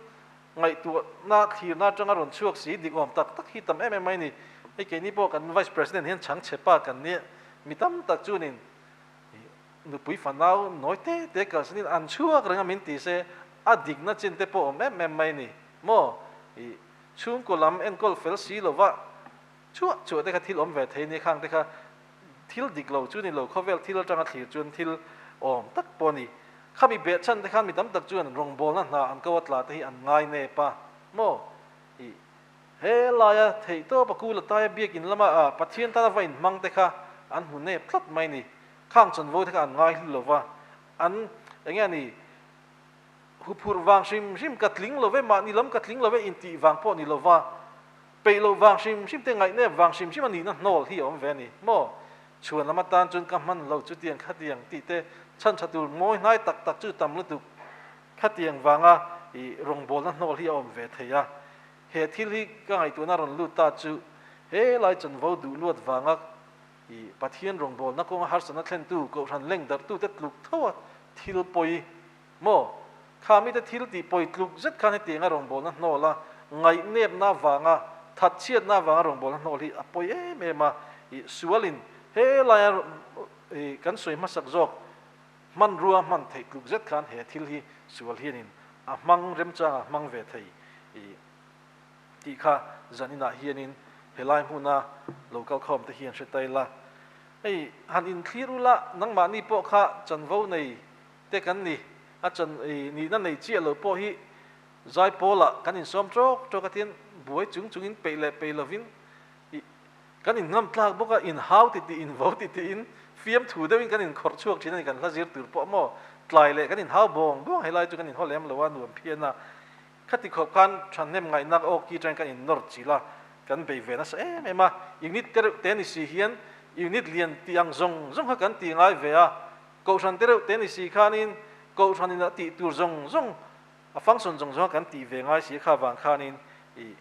Ngaihtuahna thlirna atanga rawn chhuak si dik awm tak tak hi tam em em mai a ni. Hei keini pawh kan Vice President hian chhang chhe pa kan nia, mi tam tak chuanin nupui fanau nawi te te kalsanin an chhuak reng a min ti se a dikna chin te pawh awm em em mai a ni maw? Ih chhungkaw lam enkawl fel si lova chhuah chhuah te kha thil awm ve thei a ni khang te kha Thil dik lo chu ni lo, khawvel thil atanga thlir chuan thil awm tak pawh a ni. Khami behchhan te khan mi tam tak chuan rawngbawlna hna an ko a tla te hi an ngai nep a maw? Ih, he laia theihtawp a kul a taia biakin lama a Pathian tana va inhmang te kha an hmu nep tlat mai ni. Khang chanvo te kha an ngai hlu lo va, an enge a ni, huphurh vang hrim hrim ka tling lo ve, mahni lam ka tling lo ve intih vang pawh ni lo va, Peih loh vang hrim hrim te ngaihnep vang hrim hrim a nihna hnawl hi a awm ve a ni maw? Chhuan lam atan chuan ka hman lo chutiang khatiang tih te chhan tha tur mawi hnai tak tak chu tam lutuk khatiang vanga i rawngbawlna hnawl hi a awm ve thei a. He thil hi ka ngaihtuahna rawn lut ta chu he lai chanvo duh luat vanga i Pathian rawngbawlna kawnga harsatna thlentu Kohhran leng darhtute tluk tho a thil pawi Maw? Kha mite thil tih pawi tluk zet khan hetiang a rawngbawlna hnawl a, ngaihnepna avanga, thatchhiatna avanga rawngbawlna hnawl hi a pawi em em a. Ih, sualin he laia ih kan sawi hmasak zawk hmanrua hman theih tluk zet khan he thil hi sual hianin a hmang remchanga hmang ve thei ih tih kha zaninah hianin helai hmuna lo kalkhawm te hian hre ta ila. Hei han inthlir ula nangmahni pawh kha chanvo nei te kan ni. A chan ei nihna nei chiah lo pawh hi Zaipawlah kan insawm tawk tawk a tin buai chung chungin peih leh peih lovin ih kan inngam tlak bawk a, inhau ti tih invo ti tiin fiamthu deuhin kan inkhawrh chhuak thin a ni kan hla zir tur pawh maw tlai leh kan inhau bawng bawng helai chu kan inhaw lem lo a nuam phian a. Khati khawp khan thahnem ngaihnak aw ki atangin kan innawr chilh a, kan bei ve nasa em em a. Unit te reuh te ni si hian unit lian tih ang zawng zawng kha kan ti ngai ve a, Kohhran te reuh te ni si khanin Kohhranin a tih tur zawng zawng, a function zawng zawng a kan tih ve ngai si kha vang khanin ih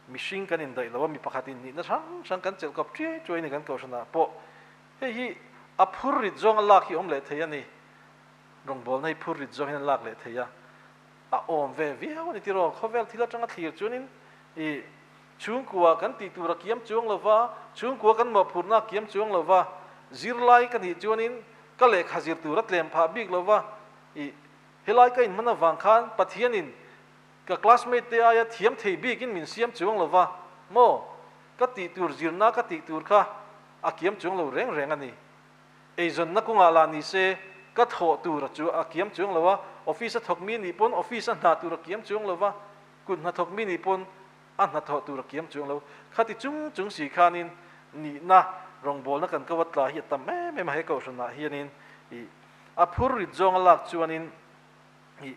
mihring kan indaih lo a, mi pakhatin nihna hrang hrang kan chelh kawp ṭiai ṭuai a ni kan Kohhranah pawh. Hei hi a phur rit zawng a lak hi awm leh thei a ni. Rawngbawlna hi phur rit zawng hian a lak leh thei a. A awm ve viau a ni tiraw? Khawvel thil atanga thlir chuanin ih chhungkua kan tih tur a kiam chuang lo va, chhungkua kan mawhphurhna a kiam chuang lo va, zirlai ka nih chuanin ka lehkha zir tur a tlem phah bik lo va, ih helai ka inhman avang khan Pathianin ka classmate te aia thiam thei bikin min siam chuang lo va, maw? Ka tih tur zirna ka tih tur kha a kiam chuang lo reng reng a ni. Eizawnna kawngah lah ni se, ka thawh tur a chu a kiam chuang lo a, office a thawk mi nih pawn office a hna tur a kiam chuang lo va, kut hnathawk mi nih pawn a hnathawh tur a kiam chuang lo. Khati chung chung si khanin nihna rawngbawlna kan ko a tla hi a tam em em a, he kohhranah hianin ih a phur rit zawng a lak chuanin ih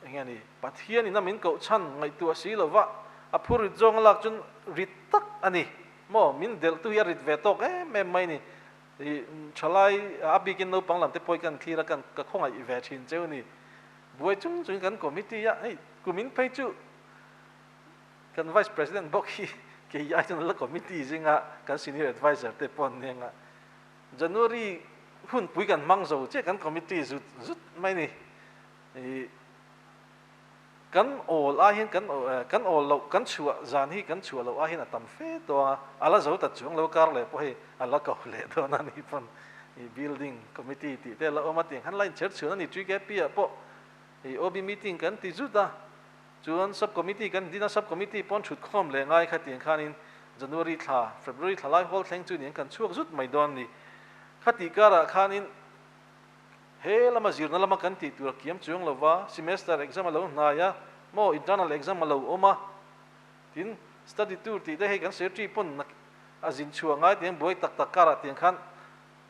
eng nge ni Pathianin a min koh chhan ngaihtuah si lo va, a phur rit zawng a lak chuan rit tak a ni. Maw, min delhtu hi a rit ve tawk em em mai ni. I thalai a bikin naupang lam te pawh hi kan thlir a, kan ka khawngaih ve thin cheu ni. Buai chung chungin kan committee a, hei kumin phei chu kan vice president bawk hi kei ai chuan la committee zinga kan senior adviser te pawh an nia. January hunpui kan hmang zo chiah kan committee zut zut mai ni. I Kan awl ai hian kan kan awl loh kan chhuah zan hi kan chhuah loh ai hian a tam fe tawh a, a la zo ta chuang lo kar leh pawh hei a la ko leh dawn a ni pawn i building committee tih te a la awm a tiang khan la inchher chhuan a ni TKP ah pawh i OB meeting kan ti zut a chuan sub committee kan din a sub committee pawn thut khawm leh ngai kha tiang khanin January thla February thla lai hawl thleng chu niang kan chhuak zut mai dawn a ni khatih karah khanin He lama zirna lama kan tih tur a kiam chuang lo va, semester exam a lo hnai a, maw internal exam a lo awm a, Tin, study tour tih te hei kan secretary pawn a zin chhuah ngai tiang buai tak tak karah tiang khan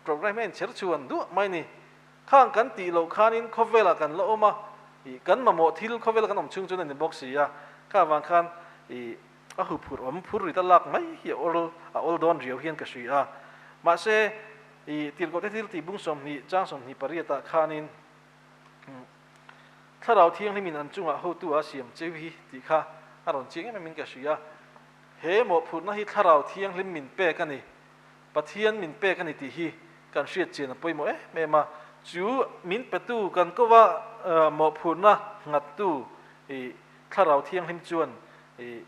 programme hi a inchher chhuan duah mai ni. Khang kan tih loh khanin khawvelah kan la awm a, ih kan mamawh thil khawvela kan awm chhung chuan a ni bawk si a, kha avang khan ih a huphurh awm phur rit a lak mai hi a awl a awl dawn riau hian ka hria a. Mahse, ih tirhkoh te thil tih bung 20 chang 28 ah khanin Thlarau Thianghlimin an chungah hotu a siam cheu hi tih kha a rawn chiang em em in ka hria. He mawhphurhna hi Thlarau Thianghlim min pek a ni. Pathian min pek a ni tih hi kan hriat chian a pawimawh em em a. Chu min petu kan kova mawhphurhna nghattu i Thlarau Thianghlim chuan i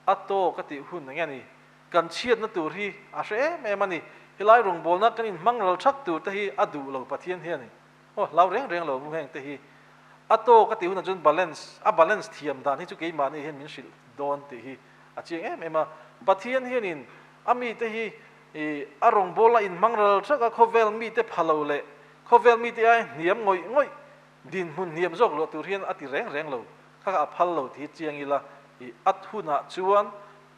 a tawk a tih hun eng nge ni? Kan chhiatna tur hi a hre em em a ni. Helai rawngbawlna kan inhmang ral thak tur te hi a duh lo Pathian hian i Aw hlau reng reng lo heng te hi a tawk a tih hunah chuan balance a balance thiam dan hi chu keimahni hian min hrilh dawn tih hi a chiang em em a. Pathian hianin a mite hi ih a rawngbawla inhmang ral thak a khawvel mite pha lo leh khawvel mite ai hniam ngawih ngawih dinhmun hniam zawk luah tur hian a ti reng reng lo kha kha a phal lo tih hi chiang ila ih a hunah chuan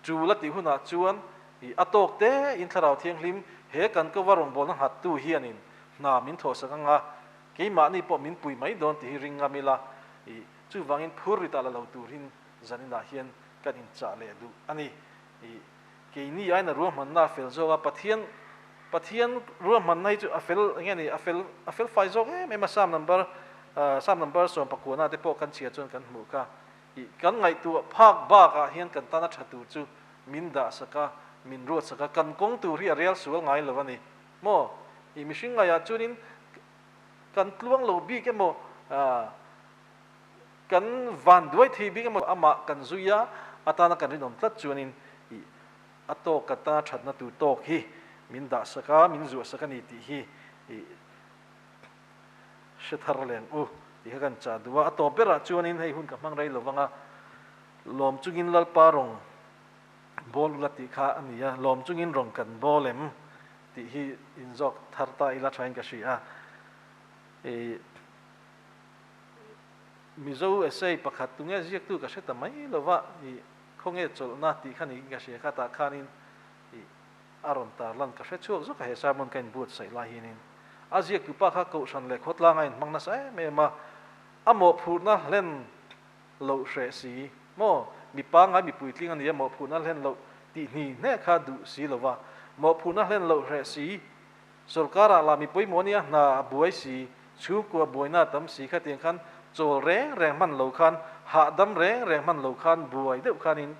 tul a tih hunah chuan ih a tawk te in Thlarau Thianghlim he kan kova rawngbawlna nghattu hianin Hna min thawhsak anga keimahni pawh min pui mai dawn tih hi ring ngam ila, ih, chuvangin phur rit ah la lo turin zaninah hian kan inchah leh duh a ni. Ih, keini aiin a ruahmanna a fel zawk a, Pathian, Pathian ruahmanna hi chu a fel eng nge ni, a fel, a fel fai zawk em em a, Psalm number, Psalm number sawmpakuana te pawh kan chhiar chuan kan hmuh kha. Ih, kan ngaihtuah phak bakah hian kan tana tha tur chu min dahsak a, min ruatsak a, kan kawng tur hi a rel sual ngai lo a ni. Maw? I mihring ngaiah chuanin kan tluang lo bik emaw, kan van duai thei bik emaw amah kan zui a, atana kan rinawm tlat chuanin i a tawk ka tana thatna tur tawk hi min dahsak a, min zuahsak a ni tih hi i hre thar leng u tih kha kan chah duh a. A tawp berah chuanin hei hun ka hmang rei lo vang a, lawm chungin Lalpa rawng Bawl ula tih kha a ni a, lawm chungin rawn kan bawl em tih hi inzawk thar ta ila thain ka hria a. I Mizo essay pakhat tunge ziaktu ka hre ta mai lova, i khawnge chawlhna tih kha niin ka hria kha tah khanin i a rawn tarlan ka hre chhuak zawk a he sermon ka inbuatsaih lai hianin. A ziaktu pa kha Kohhran leh khawtlanga inhmang nasa em em a, a mawhphurhna hlen loh hreh si maw? Mi pangngai mi puitling a nia mawhphurhna hlen loh tih hni hne kha duh si lo va, mawhphurhna hlen loh hreh si, sorkarah lah mi pawimawh nia hna a buai si, chhungkua buaina a tam si khatiang khan chawl reng reng hman lo khan, hahdam reng reng hman lo khan buai deuh khanin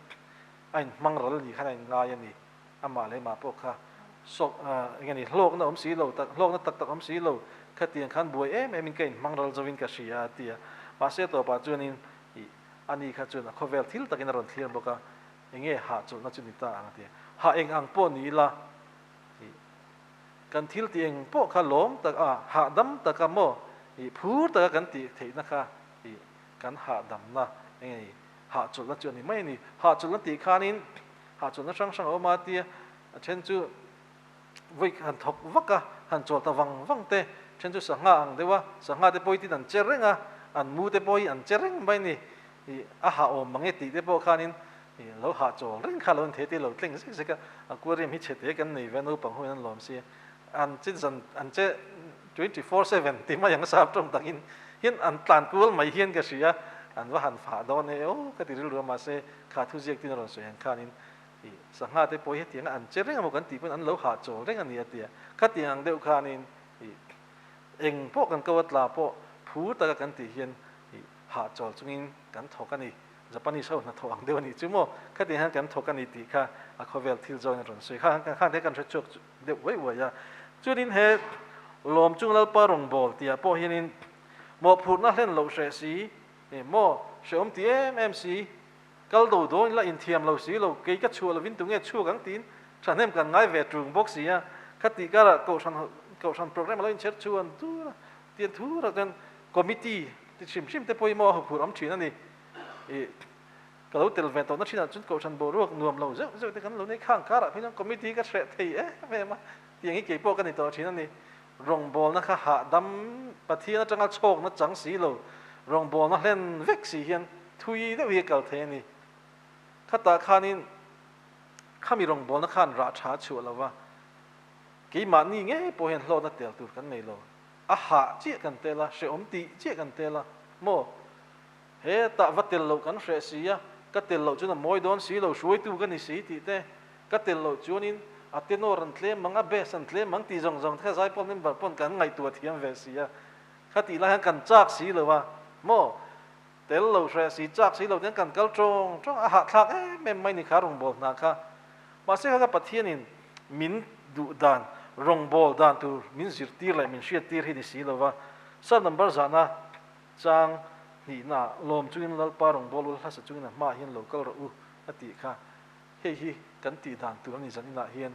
a inhmang ral ni khan a inngai a ni. Amah leh mah pawh kha sawk eng nge ni hlawkna awm si lo tak hlawkna tak tak awm si lo khatiang khan buai em em in ka inhmang ral zo in ka hria a ti a. Mahse tawpah chuanin ih ani kha chuan a khawvel thil takin a rawn thlir bawk a, eng nge hahchawlhna chu ni ta ang a ti a. Hah eng ang pawh ni ila ih kan thil tih eng pawh kha lawm tak a hahdam taka maw ih phur taka kan tih theihna kha ih kan hahdamna eng nge ni hahchawlhna chu a ni mai a ni. Hahchawlhna tih khanin Hahchawlhna hrang hrang a awm a tia a then chu vawi han thawk vak a, han chawl ta vang vang te, then chu sangha ang deuh a, sangha te pawh hi tin an che reng a, an mu te pawh hi an che reng mai a ni. Ih a hah awm mang e tih te pawh khanin ih lo hahchawl reng kha lo an thei te lo tleng zek zek a, aquarium hi chhe te kan nei ve a naupang ho in an lawm si a, an che zan an che 24/7 ti mai ang sap tawng takin hian an tlan kual mai hian ka hria, an va han fah dawn e aw ka ti rilru a mahse Kha thu ziak tin a rawn sawi ang khanin i sangha te pawh hi hetianga an che reng emaw kan tih pawn an lo hahchawl reng a ni a ti a. Khatiang ang deuh khanin i eng pawh kan ko a tla pawh phur taka kan tih hian i hahchawl chungin kan thawk a ni. Japanese ho hnathawh ang deuh a nih chu maw? Khatiang hian kan thawk a ni tih kha a khawvel thil zawngin a rawn sawi. Kha khan te kan hre chhuak deuh uai uai a. Chuanin he lawm chung Lalpa rawngbâwl tihah pawh hianin mawhphurhna hlen loh hreh si Ih maw, hrehawm ti em em si, kal do dawn ila inthiam lo si lo, kei ka chhuah lovin tunge chhuak ang tiin thahnem kan ngai ve tung bawk si a, khatih karah kohhran kohhran programme a lo inchher chu an tur a, tian thu rak chuan committee ti hrim hrim te pawh hi maw a huphurh awm thin a ni. Ih, ka lo tel ve tawhna thinah chuan kohhran boruak nuam lo zeuh zeuh te kan lo nei khang karah phei chuan committee ka hreh thei em em a, tiang hi kei pawh ka ni tawh thin a ni. Rawngbawlna kha hahdam Pathian atanga chhawkna chang si lo, rawngbawlna hlen vek si hian thui deuh hi a kal thei a ni. Khatah khanin khami rawngbawlna khan rah tha a chhuah lo va, keimahni ngei pawh hian hlawkna tel tur kan nei lo. A hah chiah kan tel a, hrehawm tih chiah kan tel a, maw? Hetah va tel loh kan hreh si a, ka tel loh chuan a mawi dawn si lo, hruaitu ka ni si tih te, ka tel loh chuanin a tenor an tlem ang, a bass an tlem ang tih zawng zawng te kha zaipawl member pawn kan ngaihtuah thiam ve si a, khatih lai hian kan chak si lo a, maw? Tel lo hreh si, chak si lo ten kan kal tawng tawng a, hahthlak em em mai ni kha rawngbâwl hna kha. Mahse kha ka Pathianin min duh dan, rawngbâwl dan tur min zirtir leh min hriattir hi ni si lo va. Psalm number zahna chang hnihnaah lawm chungin Lalpa rawngbâwl ula hlasa chungin a hmaah hian lo kal rawh u a tih kha. Hei hi kan tih dan tur a ni zan inah hian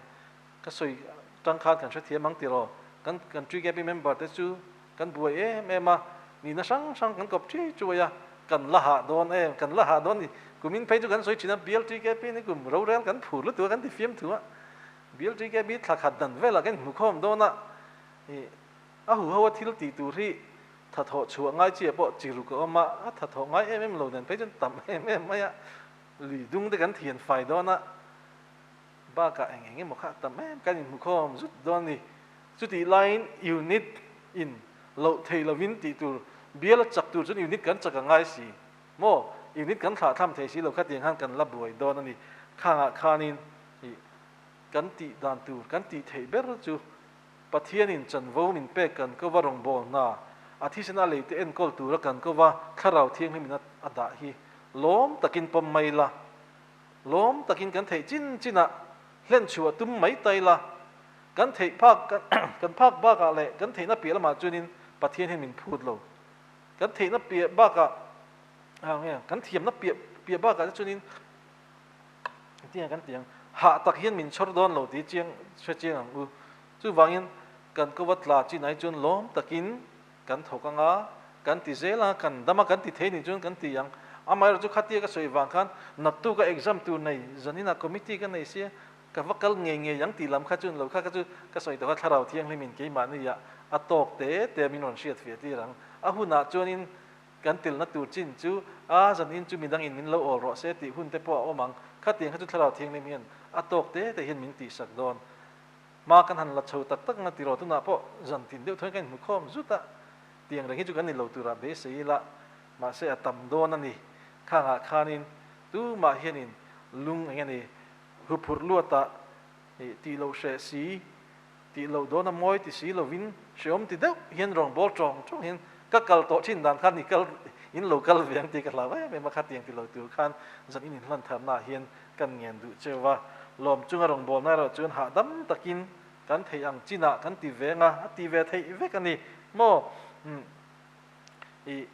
ka sawi tang khan kan hrethiam ang tiraw? Kan kan TKP member te chu Kan buai em em a, nihna hrang hrang kan kawp ṭhiai ṭuai a, kan la hah dawn em, kan la hah dawn ni. Kumin phei chu kan sawi ṭhin a, BLTKP ni kum rorel kan phur lutuk a kan ti fiam thu a, BLTKP thla khat dan velah kan inhmukhawm dawn a, ih a huho a thil tih tur hi tha thawh chhuah ngai chiah pawh chi ruk a awm a, a tha thawh ngai em em lo nen phei chuan tam em em mai a, lui dung te kan thian fai dawn a, bakah eng eng emaw kha a tam em kan inhmukhawm zut dawn a ni. Chutih laiin unit in loh theih lovin tih tur bial a chak tur chuan unit kan chak a ngai si maw? Unit kan thlah tham thei si lo kha tiang khan kan la buai dawn a ni. Khangah khanin ih kan tih dan tur kan tih theih ber chu Pathianin chanvo min pek kan ko va rawngbâwl hna a thisen a leite enkawl tura kan ko va Thlarau Thianghlimin a dah hi lawm takin pawm mai la. Lawm takin kan theih chin chinah hlen chhuah tum mai ta ila, kan theih phak kan phak bakah leh kan theihna piah lamah chuanin Pathian hian min phut lo. Kan theihna piah bakah nge kan thiamna piah piah bakah te chuanin engtin nge kan tih ang hah tak hian min chhawr dawn lo tih chiang hre chiang ang u. Chuvangin kan kova tla chinah hi chuan lawm takin Kan thawk anga, kan ti zel anga, kan dam a, kan ti thei nih chuan kan ti ang. Amaherawhchu khatia ka sawi vang khan naktu ka exam tur nei zaninah committee ka nei sia, ka va kal ngei ngei ang tih lam kha chu ni lo kha kha chu ka sawi tawh kha Thlarau Thianghlimin keimahni ah a tawk te te min rawn hriat fiah tir ang. A hunah chuanin kan telna tur chin chu a zanin chu midangin min lo awl rawh se tih hun te pawh a awm ang. Khatiang kha chu Thlarau Thianghlim hian a tawk te te hian min tihsak dawn. Hma kan han la chho tak tak anga tiraw tunah pawh zan tin deuh thawn kan inhmu khawm zut a, tiang reng hi chu kan ni lo turah beisei ila, mahse a tam dawn a ni. Khangah khanin tumah hianin lung eng eng huphurh luatah ih tih loh hreh si, tih loh dawn a mawi ti si lovin hrehawm ti deuh hian rawn bawl tawng tawng hian ka kal tawh thin dan khan i kal in lo kal ve ang tih ka hlau em em a, khatiang ti lo tur khan zan in inhlan tharnaah hian Kan ngen duh cheu a, lawm chunga rawngbawlna erawh chuan hahdam takin kan theih ang chinah kan ti ve anga, a ti ve theih vek a ni maw? Umm ih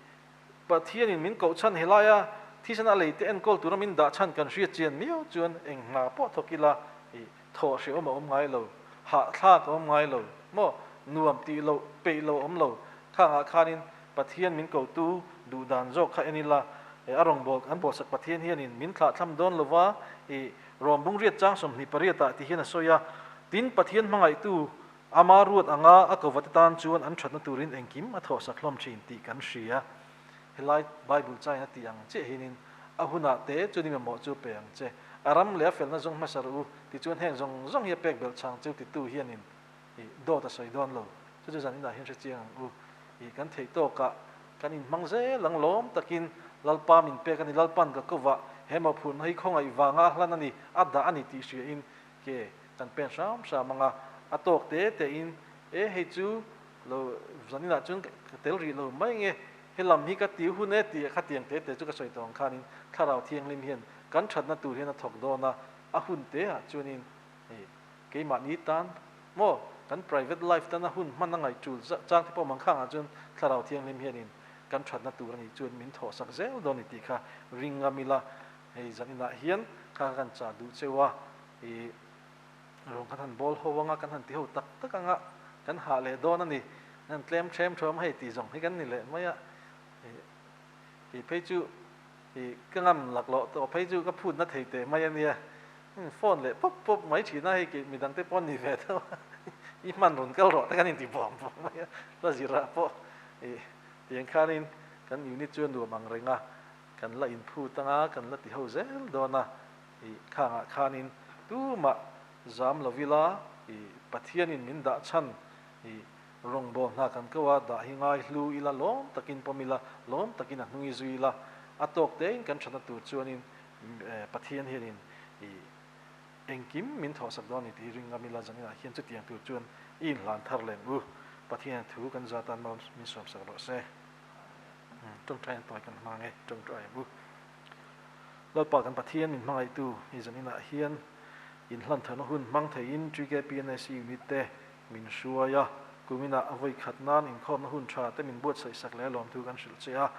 Pathianin min koh chhan helaia thisen a leite enkawl tura min dah chhan kan hriat chian miau chuan eng hna pawh thawk ila ih thawh hrehawm a awm ngai lo, hahthlak a awm ngai lo maw? Nuam tih loh peih lo a awm lo, khangah khanin Pathian min kotu duh dan zawk kha en ila, a rawngbâwl kan bawhsak Pathian hianin min thlahthlam dawn lova i rawngbung riat chang 28 ah ti hian a sawi a. Tin, Pathian hmangaihtu ama ruat anga a kovate tan chuan an thatna turin engkim a thawhsak hlawm thin tih kan hria. Helai Bible chain a tih ang chiah hianin a hunah te chuan i mamawh chu pe ang che. A ram leh a felna zawng hmasa rawh u, tichuan heng zawng zawng hi a pek belh chang cheu titu hianin I dawt a sawi dawn lo. Chu chu zan inah hian hre chiang ang u. I kan theih tawkah kan inhmang zel ang lawm takin Lalpa min pek a ni, Lalpa'n ka kovah he mawhphurhna hi khawngaih vanga a hlan a ni, a dah a ni tih hriain ke kan pen hram hram ang a, a tawk te tein e hei chu lo zan inah chuan ka tel rih lo mai nge, he lam hi ka ti hun e tih khatiang te te chu ka sawi tawh ang khanin Thlarau Thianghlim hian kan thatna tur hian a thawk dawn a, a hun te ah chuanin i Keimahni tan maw kan private life tana hun hman a ngaih tul chang te pawh mangkhang ah chuan Thlarau Thianghlim hianin kan thatna tur a nih chuan min thawhsak zel dawn ni tih kha ring ngam ila hei zan inah hian kha kan chah duh cheu a, i rawn kan han bawl ho anga kan han ti ho tak tak anga kan hah leh dawn a ni, kan han tlem thlem thuam hei tih zawng hi kan ni leh mai a, i kei phei chu i ka ngam laklawh tawh phei chu ka phutna thei teh mai a nia. Phone leh pawp pawp mai thin a, hei kei midang te pawh an ni ve deuh a, i hman rawn kal rawh te kan inti buam buam mai a, hla zirah pawh ih tiang khanin kan unit chu a nuam ang reng a, kan la inphut anga kan la ti ho zel dawn a. I khangah khanin tumah zam lo ila i Pathianin min dah chhan i rawngbâwl hna kan ko a, dah hi ngai hlu ila, lawm takin pawm ila, lawm takin a hnung i zui ila, a tawk tein kan thatna tur chuanin Pathian hianin i engkim min thawhsak dawn a ni tih hi ring ngam ila, zaninah hian chutiang tur chuan i inhlan thar lem u. Pathian thu kan za tan mal min sawmsak rawh se. Tawngtai an tawi kan hmang e, tawngtai ang u. Lalpa kan Pathian min hmangaihtu i zaninah hian inhlantharna hun hmang theiin TKPNSC unit te min hruai a, kuminah a vawi khat nan inkhawmna hun tha te min buatsaih sak leh a lawmthu kan hrilh che a,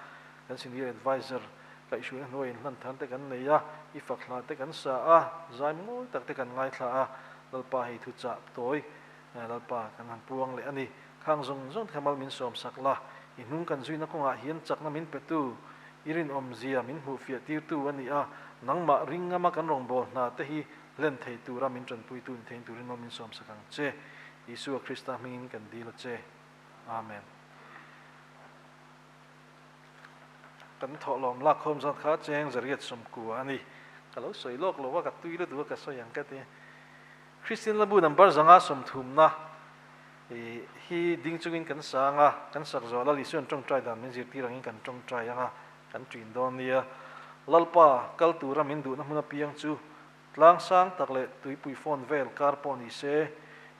kan senior advisor kaihhruaina hnuai inhlantharna te kan nei a, i fak hla te kan sa a, zai mawi tak te kan ngaithla a, Lalpa hei thu chah tawi Lalpa kan han puang leh a ni. Khang zawng zawng te kha mal min sawm sak la, i hnung kan zuina kawngah hian chakna min petu, i rinawmzia min hmuhfiah tirtu a ni a, nangmah ringngama kan rawngbâwl hna te hi hlen thei tura min ṭanpuitu ni theiin turin mal min sawm sak ang che. Isua Krista hmingin kan dil a che. Amen. Kan thawhlawm lakkhawm zat kha cheng zariat sawmkua a ni. Ka lo sawi lawk lo a, ka tui lutuk a ka sawi ang ka ti. Kristian Labu number zanga sawmthumna hi ding chungin kan sang a, kan sak zawh Lal Isuan tawngtai dan min zirtir angin kan tawngtai ang a, kan ṭin dawn nia. Lalpa, kal tura min duhna hmun apiang chu tlang sang tak leh tuipui fawn vel kar pawh ni se,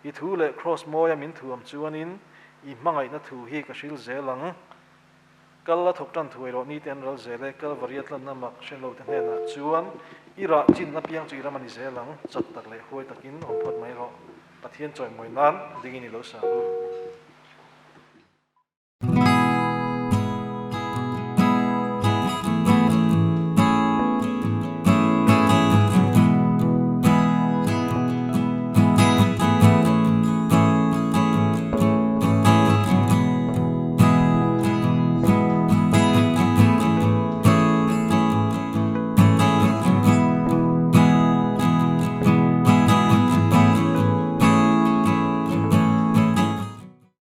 i thu leh kraws mawia min thuam chuanin i hmangaihna thu hi ka hril zel ang. Kal a thawk tan thuai rawh, nite an ral zel e, Kalvaria tlanna mak hrenlo te hnenah chuan i rah chin apiang chu i ram a ni zel ang, chak tak leh huai takin awm phawt mai rawh, Pathian chawimawi nan dingin i lo sa u.